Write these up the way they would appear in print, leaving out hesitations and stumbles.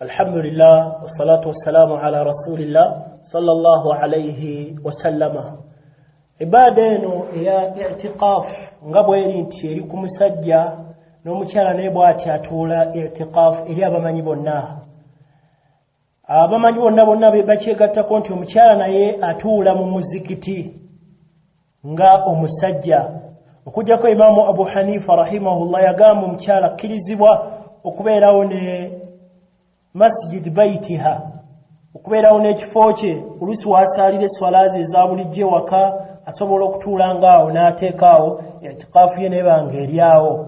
Alhamdulillah, wassalatu wassalamu ala rasulillah sallallahu alayhi wasallama. Ibaada eno eya i'tiqaf nga bweri nti eri ku musajja n'omukyala, naye bw'ati atuula i'tiqaf eri abamanyi bonna. Abamanyi bonna bonna bakyegattako nti omukyala naye atuula mu muzikiti nga omusajja, okuggyako Imaamu Abu Hanifa rahimahullah yagamba omukyala akkirizibwa okubeerawo ne masjid baitiha, okubeerawo n'ekifo kye oluusi wasaalira eswala ze eza bulijjo ewaka, asobola okutuula ngaawo n'ateekaawo itikaafu ye nebanga eryawo.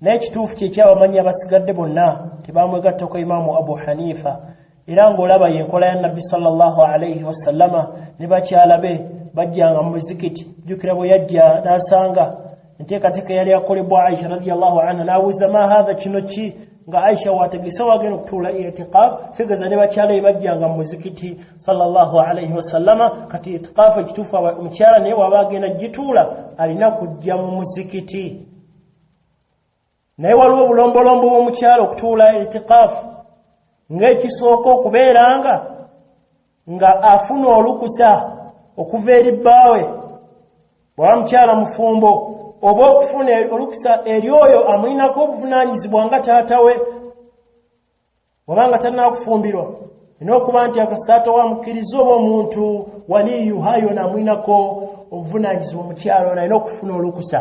Naye ekituufu kyekyabamanyi abasigadde bonna tebamwegattako Imaamu Abu Hanifa, era ng'olaba yenkola ya Nabbi sallallahu alaihi wasallama ne bakyala be bajjanga mu muzikiti. Jjukira bwe yajja n'asanga enteekateeka yali akolebwa Aisha radiallahu anha, n'abuuza, "Ma haatha?" Kino ki? Nga Aisha wategese wagenda okutuula itiqaf, sigeza ne bakyala be bajjanga mu muzikiti sallallahu alaihi wasallama. Kati itiqaafu ekituufu omukyala naye waba agenda gituula alina kujja mu muzikiti, naye waliwo obulombolombo bw'omukyala okutuula itiqaafu, ng'ekisooka okubeeranga nga afuna olukusa okuva eri bbaawe bw'aba mukyala mufumbo, oba okufuna olukusa eri oyo amulinako obuvunaanyizibwa nga taata we bw'abanga tannaakufumbirwa, nina okuba nti akasitaata we amukkiriza, oba omuntu waliyuha yona amulinako obuvunaanyizibwa, omukyala ono alina okufuna olukusa.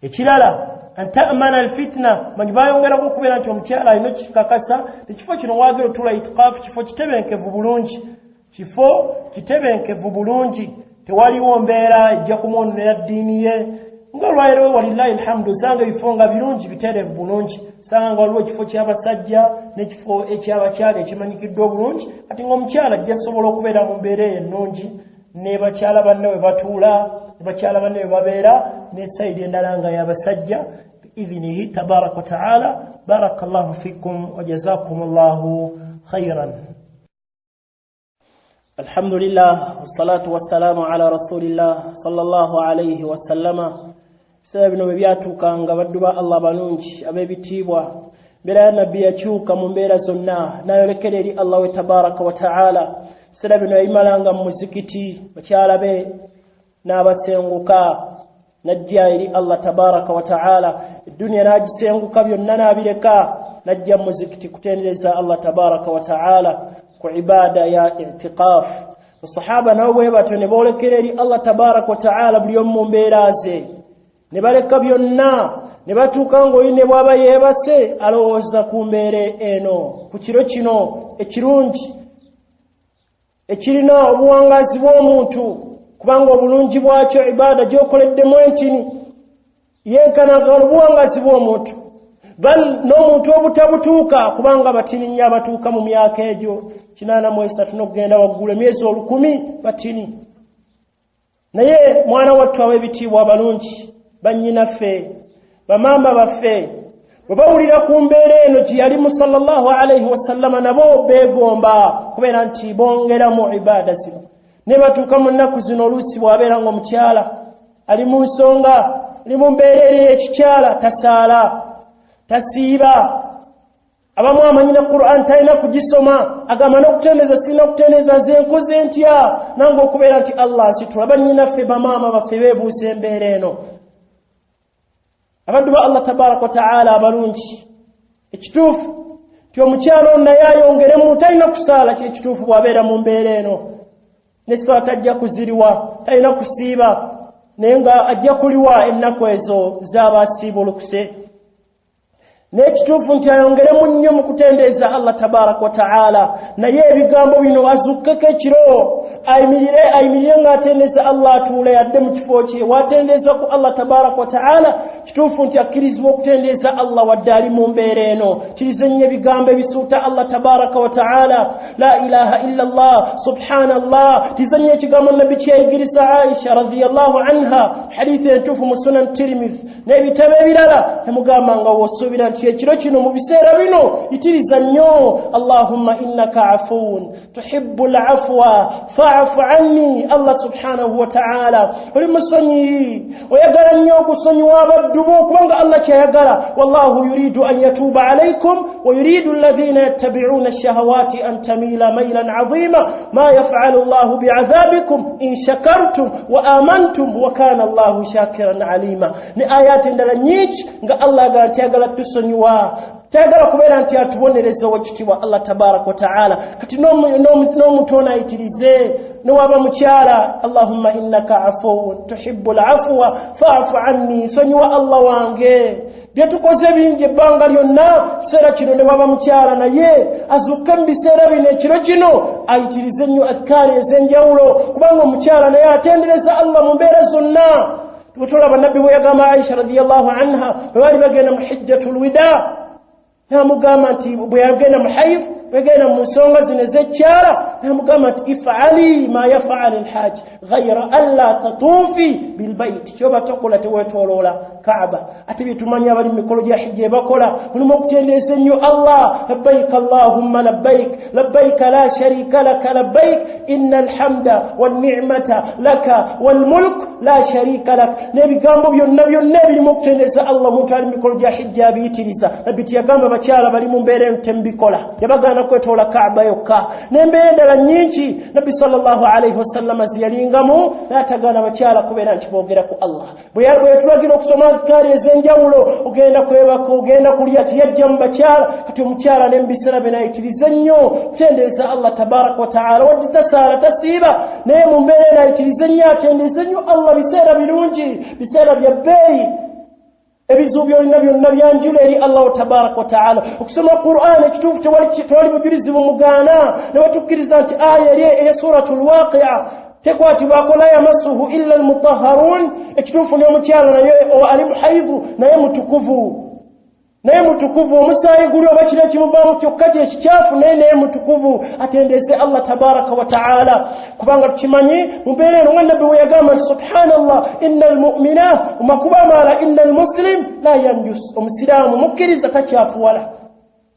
Ekirala, antamana alfitna. Manyi bayongerako okubeera nti omukyala alina okikakasa ekifo kino wagera otula itikaafu kifo kitebenkevu bulungi, kifo kitebenkevu bulungi, tewaliwo mbeera ejja kumwononera ddiini ye. Nga olwaleero, walillahi alhamdu, osanga ebifo nga birungi, bitereevu bulungi, osanga nga waliwo ekifo ky'abasajja n'ekifo ekyabakyala ekimanyikiddwa obulungi. Kati ng'omukyala ajja sobola okubeera mu mbeera eyo ennungi ne bakyala banne we batuula, ne bakyala banne we babeera, ne sayidi endala nga y'abasajja, biidhinihi tabaraka wataala. Baraka llahu fikum wa jazakum llahu khairan. Alhamdulillah, wassalatu wassalamu ala rasulillah sallallahu alayhi wasallama. Ebiseera bino bwe byatuukanga, baddu ba Allah balungi ab'ebitiibwa, mbeera ya Nabbi yakyuka mu mbeera zonna n'ayolekera eri Allah we tabaraka wa taala. Ebiseera bino yabimalanga mu muzikiti, bakyala be n'abasenguka, najja eri Allah tabaraka wa taala, edduniya n'agisenguka, byonna n'abireka, najja mu muzikiti kutendereza Allah tabaraka wa taala ku ibaada ya i'tiqaf. Basahaba nabo bwe batyo ne boolekera eri Allah tabaraka wa taala, buli omu mu mbeera ze, ne baleka byonna ne batuuka ng'oyi ne bw'aba yeebase alowooza ku mbeera eno, ku kiro kino ekirungi ekirina obuwangaazi bw'omuntu, kubanga obulungi bwakyo ibaada gy'okoleddemu entini yenkanagana obuwangaazi bw'omuntu, bal n'omuntu obutabutuuka, kubanga batini nnyo abatuuka mu myaka egyo 83 n'okugenda waggulu, emyezi 1000 batini. Naye mwana wattu, ab'ebitiibwa abalungi, bannyinaffe, bamaama baffe, bwe bawulira ku mbeera eno gye yalimu sallallahu alaihi wasallama, nabo beegomba kubeera nti bongeramu ibaada zino. Ne batuuka mu nnaku zino, oluusi bw'abeera ng'omukyala ali mu nsonga, ali mu mbeera eri ekikyala, tasaala, tasiiba, abamu amanyi ne Quran talina kugisoma, agamba n'okutendeeza sirina kutendeeza, nze nkoze ntya nange okubeera nti Allah nsitula? Bannyinaffe, bamaama baffe beebuuza embeera eno. Abaddu ba Allah tabaraka wa taala abalungi, ekituufu nti omukyala ono naye ayongeremu, talina kusaala, kyekituufu bw'abeera mu mbeera eno, neswala tajja kuziriwa, talina kusiiba, naye nga ajja kuliwa ennaku ezo z'aba asiiba olukuse. N'ekituufu nti ayongeremu nnyo mu kutendeeza Allah tabaraka wa taala, naye ebigambo bino azukkeko ekiro, ayimirire, ayimirire ng'atendeeza Allah, atuule adde mu kifo kye watendeeza ku Allah tabaraka wa taala. Kituufu nti akkirizibwa okutendeeza Allah wadde ali mu mbeera eno. Kirize nnyo ebigambo ebisuuta Allah tabaraka wa taala, la ilaha illa Allah, subhanallah. Kirize nnyo ekigambo Nabbi kyeyayigiriza Aisha radiyallahu anha, hadithi entuufu mu Sunan Tirmidhi n'ebitabo ebirala, nemugamba nga wosuubira Nti ekiro kino mu biseera bino yitiriza nnyo Allahumma innaka afuun tuhibbul afwa fa'fu anni. Allah subhanahu wa ta'ala oli musonyiyi, oyagala nnyo okusonyiwa abaddu bo, kubanga Allah kyayagala. Wallahu yuridu an yatuuba alaykum wa yuridu alladhina yattabi'una ash-shahawati an tamila maylan 'azima ma yaf'alu Allahu bi'adhabikum in shakartum wa amantum wa kana Allahu shakiran 'alima. Ne ayati endala nyingi nga Allah agala tayagala tusonyiwa, tayagala kubeera nti atubonereza owekitiibwa Allah tabaraka wa ta'ala. Kati n'omuntu ono ayitirize newaba mukyala, Allahumma innaka afuwun tuhibbul afwa fa'fu anni, sonyiwa Allah wange byetukoze bingi ebbanga lyonna. Kiseera kino newaba mukyala naye azuuke mu biseera bino ekiro kino ayitirize nnyo adhikaari ez'enjawulo, kubanga omukyala naye atendereza Allah mu mbeera zonna. Tulaba nabbi bwe yagamba Aisha radiyallahu anha bwe baali bagenda mu hijjatul wida, namugamba nti bwe yagenda mu haidh, bwegenda mu nsonga zino ez'ekyala, namugamba nti ifali ma yafaali lhaji ghaira alla tatuufi bilbaiti, kyoba tokola teweetoloola Kaaba. Ate byetumanyi abali mu mikolo gya hijja ebakola mulimu okutendeeza ennyo Allah, labbaik allahumma labbaik labbaika la sharika laka labbaik inna alhamda wannicmata laka walmulk la sharika lak. N'ebigambo byonna byonna ebirimu okutendeeza Allah omuntu ali mu mikolo gya hijja abiyitiriza. Nabbi teyagamba bakyala bali mu mbeera eno temubikola, yabagaana kwetoola Kaaba yokka n'embeera endala nnyingi nabbi sallallahu alaihi wasallama zeyalingamu n'atagaana bakyala kubeera nti boogera ku Allah. Bwe yatulagira okusoma adhikaari ez'enjawulo, ogenda kwebaka, ogenda kulya, tiyajja mu bakyala. Kati omukyala ne mu biseera bino ayitirize nnyo kutendereza Allah tabaraka wa taala, wadde tasaala tasiiba, naye mu mbeera eno ayitirize nnyo atendereze nnyo Allah. Biseera birungi, biseera bya bbeeyi, ebizibu byolina byonna byanjula eri Allahu tabaraka wa taala. Okusoma Qur'an ekituufu tewali bujulizi bumugaana, ne batukkiriza nti aya eri eya suratul Waqia tekwatibwako la yamassuhu illa almutahharun. Ekituufu n'omukyala naye ali muhaidhu naye mutukuvu, naye mutukuvu, omusaayi guli oba kiri ekimuvaamu kyokka kye kikyafu, naye mutukuvu, atendeeze Allah tabaraka wa taala. Kubanga tukimanyi mu mbeera eno nga nabbi bwe yagamba nti subhanallah inna almu'mina, mu makubo amalala inna almuslim la yanjus, omusiraamu mukkiriza takyafuwala.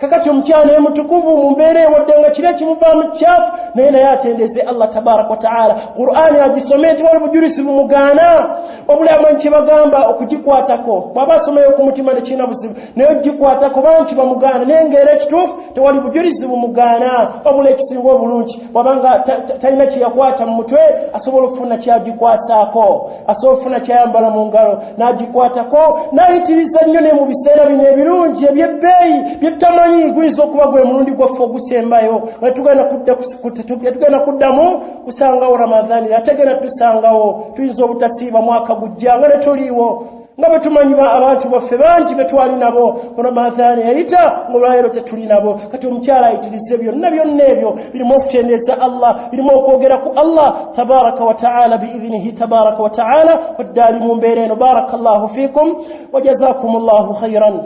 Kakati omukyala naye mutukuvu mu mbeera ewadde nga kiri ekimuvaamu kikyafu, naye atendeeze Allah tabaraka wa taala. Qur'ani agisome nti wali bujulizi bumugaana, wabula amanyi kye bagamba okugikwatako bw'aba asomayo ku mutima tekirina buzibu, naye ogikwatako bangi bamugaana, naye ng'era ekituufu tewali bujulizi bumugaana. Wabula ekisinga obulungi bw'abanga talina kye yakwata mu mutwe, asobola okufuna kyagikwasaako, asobola okufuna kyayambala mu ngalo n'agikwatako n'ayitiriza nnyo. Ne mu biseera bino ebirungi eby'ebbeeyi byetutamanyi guyinza okuba gwe mulundi gwaffe ogusembayo, nga tugenda kuddamu kusangawo Ramadhani, ate genda tusangawo tuyinza obutasiiba mwaka gujja nga netuliiwo, nga bwe tumanyi abantu baffe bangi be twali nabo mu Ramadhani yayita ng'olwaleero tetuli nabo. Kati omukyala ayitirize byonna byonna ebyo birimu okutendeeza Allah, birimu okwogera ku Allah tabaraka wa taala biidhinihi tabaraka wa taala, wadde ali mu mbeera eno. Barakallahu fikum wa jazakum llahu khairan.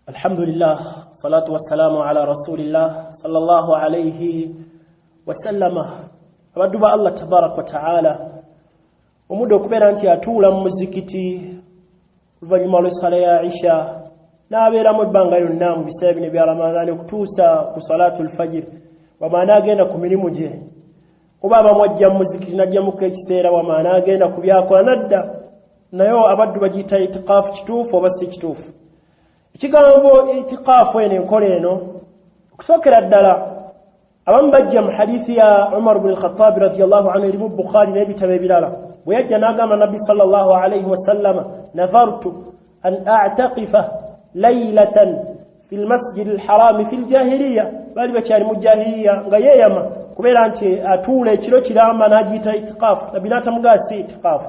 Alhamdulillah, salatu wassalamu ala rasulillah sallallahu alayhi wasallama. Abaddu ba Allah tabaraka wa taala, omudde okubeera nti atuula mu muzikiti oluvannyuma lw'essala ya Isha n'abeeramu ebbanga lyonna mu biseera bino ebya Ramadhaani okutuusa ku salatu lfajiri, wama n'agenda ku mirimu gye, oba abamu ajja mu muzikiti n'ajjamuko ekiseera wama n'agenda ku byakola nadda, naye abaddu bagiyita itikaafu. Kituufu oba si kituufu ekigambo itikaafu eno, enkola eno? Okusookera ddala abamu bajja mu hadithi ya Umar bni Lkhatabi radiallahu anhu erimu Bukhari n'ebitabo ebirala, bwe yajja n'agamba nabbi sallallahu alaihi wasallama nathartu an ataqifa lailatan fi lmasjidi lharami fi ljahiliya, baali bakyali mu jahiliya, nga yeeyama kubeera nti atuula ekiro kiramba n'agiyita itikaafu. Nabbi n'atamugamba si itikaafu,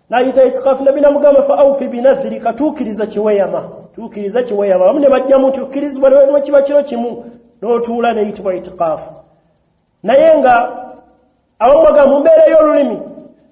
n'ayita itikaafu. Nabbi n'amugamba fa aufi binadhirika, tuukiriza kiweeyama, tuukiriza kiweeyama. Abamu ne bajjamu nti okkirizibwa ne kiba kiro kimu n'otuula neyitibwa itikaafu, naye nga abamu bagamba mu mbeera y'olulimi.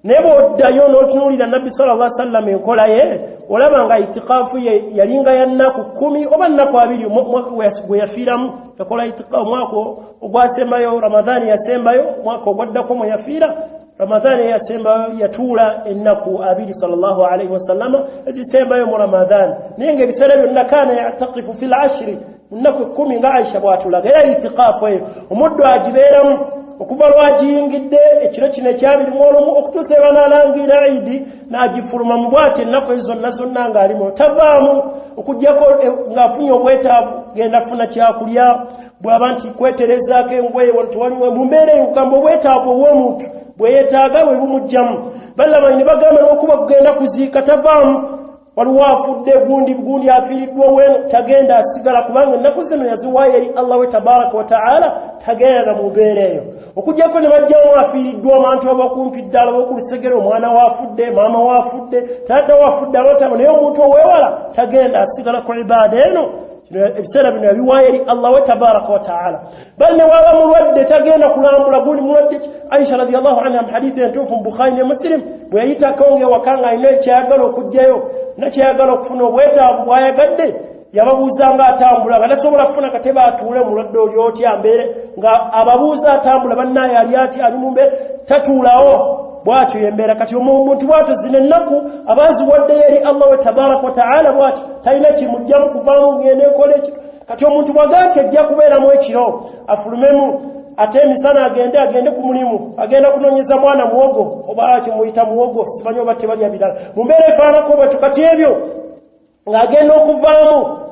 Naye bw'oddayo n'otunuulira nabbi sallallahu alaihi wasallam enkola ye, olaba nga itikaafu ye yalinga ya nnaku 10 oba nnaku 20. Omwaka gwe yafiiramu yakola itikaafu, omwaka ogwasembayo Ramadhaani yasembayo, omwaka ogwaddako mwe yafiira Ramadhani eyasembayo yatuula ennaku 20 sallallahu alaihi wasallama ezisembayo mu Ramadhani, naye ng'ebiseera byonna kaana yatakifu fil ashri, mu nnaku 10 nga Aisha bw'atulaga. Era itikaafu eyo omuddu agibeeramu okuva lwagiyingidde ekiro kino ekyabiri mu olumu okutuusa ebanaalangira Idi, n'agifuluma mu bwati ennaku ezo zonna zonna ng'alimu tavaamu, okuggyako ng'afunye obwetaavu, genda funa kyakulya, bw'aba nti kweterezaako engoye tewaliwo mu mbeera eyo, kugamba obwetaavu obw'omuntu bwe yeetaaga bwe bumugjamu. Ballamanyi ne bagamba n'okuba kugenda kuziika tavaamu, waliwo afudde gundi gundi afiiriddwa weno, tagenda, asigala, kubanga ennaku zino yaziwaayo eri Allah we tabaraka wa taala, tagenda mu mbeera eyo, okuggyako ne bajjamu afiiriddwa abantu abakumpi ddala bokulusegere, omwana waafudde, maama waafudde, taata waafudde, abatabo. Naye omuntu oweewala tagenda, asigala ku ibaada eno. Ebiseera bino yabiwaayo eri Allah we tabaraka wa taala. Bali ne waba mulwadde tagenda kulambula gundi mulwadde. Aisha radiyallahu anha mu hadithi entuufu mu Bukhari ne Muslim, bwe yayitako ng'ewaka ng'alina ekyayagala okuggyayo nakyayagala okufuna obwetaavu bw'ayagadde, yababuuza nga atambula nga tasobola kufuna katebe atuule, mulwadde oli otya mbeere, nga ababuuza atambula, bannaaye ali ati ali mu mbeere, tatuulawo bwatyo yembeera. Kati omuntu bwatyo zino ennaku aba aziwaddeyo eri Allah we tabaraka wa taala, bwatyo talina kimugjamu kuvaamu ngenda enkola ekiro. Kati omuntu bwaga nti ajja kubeeramu ekiro afulumemu, ate emisana agende ku mulimu, agenda kunoonyeza mwana muwogo oba kimuyita muwogo, simanyi oba tebalya birala, mu mbeera efaananako bwetyo. Kati ebyo ng'agenda okuvaamu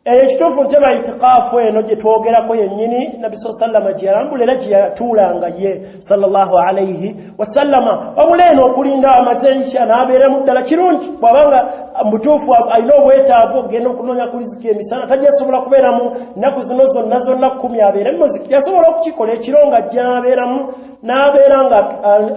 eyo ekituufu nteba itikaafu eno gye twogerako yennyini Nabbi saa sallama gye yalambula era gye yatuulanga ye sallallahu alaihi wasallama. Wabula eno okulinda amaze isha n'abeeramu ddala kirungi, bw'abanga mutuufu alina obwetaavu okugenda okunoonya ku riziki emisana, tajja sobola kubeeramu nnaku zino zonna zonna 10 abeere mu muzikiti, asobola okukikola ekiro ng'ajja n'abeeramu, n'abeera nga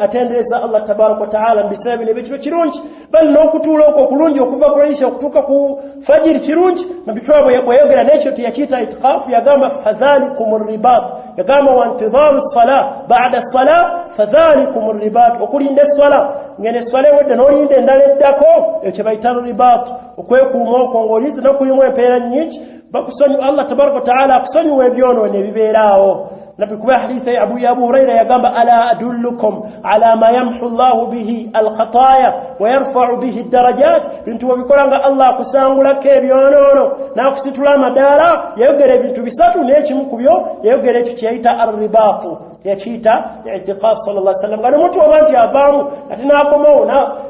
atendereza Allah tabaraka wa taala mu biseera bino ebyekiro kirungi. Bali n'okutuula okwo okulungi okuva ku isha okutuuka ku fajiri kirungi. Nabbi bweyayogera n'ekyo teyakiyita itikaafu, yagamba fadhalikum ribat, yagamba wantidharu sala bada sala fadhalikum ribat, okulinda esswala ngeno esswala ewedde n'olinda endala eddako, ekyo kye bayita ribat, okwekuuma okwo ng'olinze nokulimu empeera nnyingi, bakusonyiwa Allah tabaraka wa taala akusonyiwa ebyonoono ebibeeraawo. Nabbi kuba hadithi Abu Huraira yagamba ala adullukum ala ma yamhu Allahu bihi alkhataya wa yarfa'u bihi darajat, bintu bw'obikola nga Allah akusangulako ebyonoono n'akusitula amadaala. Yayogera ebintu bisatu, n'ekimu ku byo yayogera ekyo kye yayita arribaatu, yakiyita itikaafu sallallahu alaihi wasallam. Nga n'omuntu oba nti avaamu ate n'akomawo,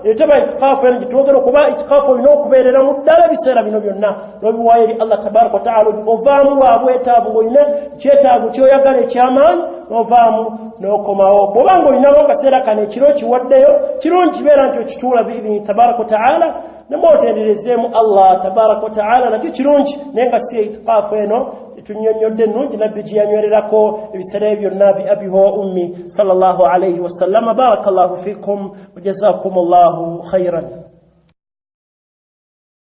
eteba itikaafu eno gitwogera, okuba itikaafu olina okubeereramu ddala ebiseera bino byonna n'obiwaayo eri Allah tabaraka wa taala. Ovaamu lwa bwetaavu, ng'olina kyetaago ky'oyagala ekyamaanyi, n'ovaamu n'okomawo. Bw'oba ng'olinawo akaseera kano ekiro kiwaddeyo, kirungi kibeera nti okituula biidhini tabaraka wa taala, nemwotenderezeemu Allah tabaraka wa taala, nakyo kirungi, naye nga si itikaafu eno etunnyonnyodde ennungi Nabbi gye yanywererako ebiseera ebyo byonna bi abihi wa ummi sallallahu alaihi wasallama. Barakallahu fikum wa jazakum llahu khairan.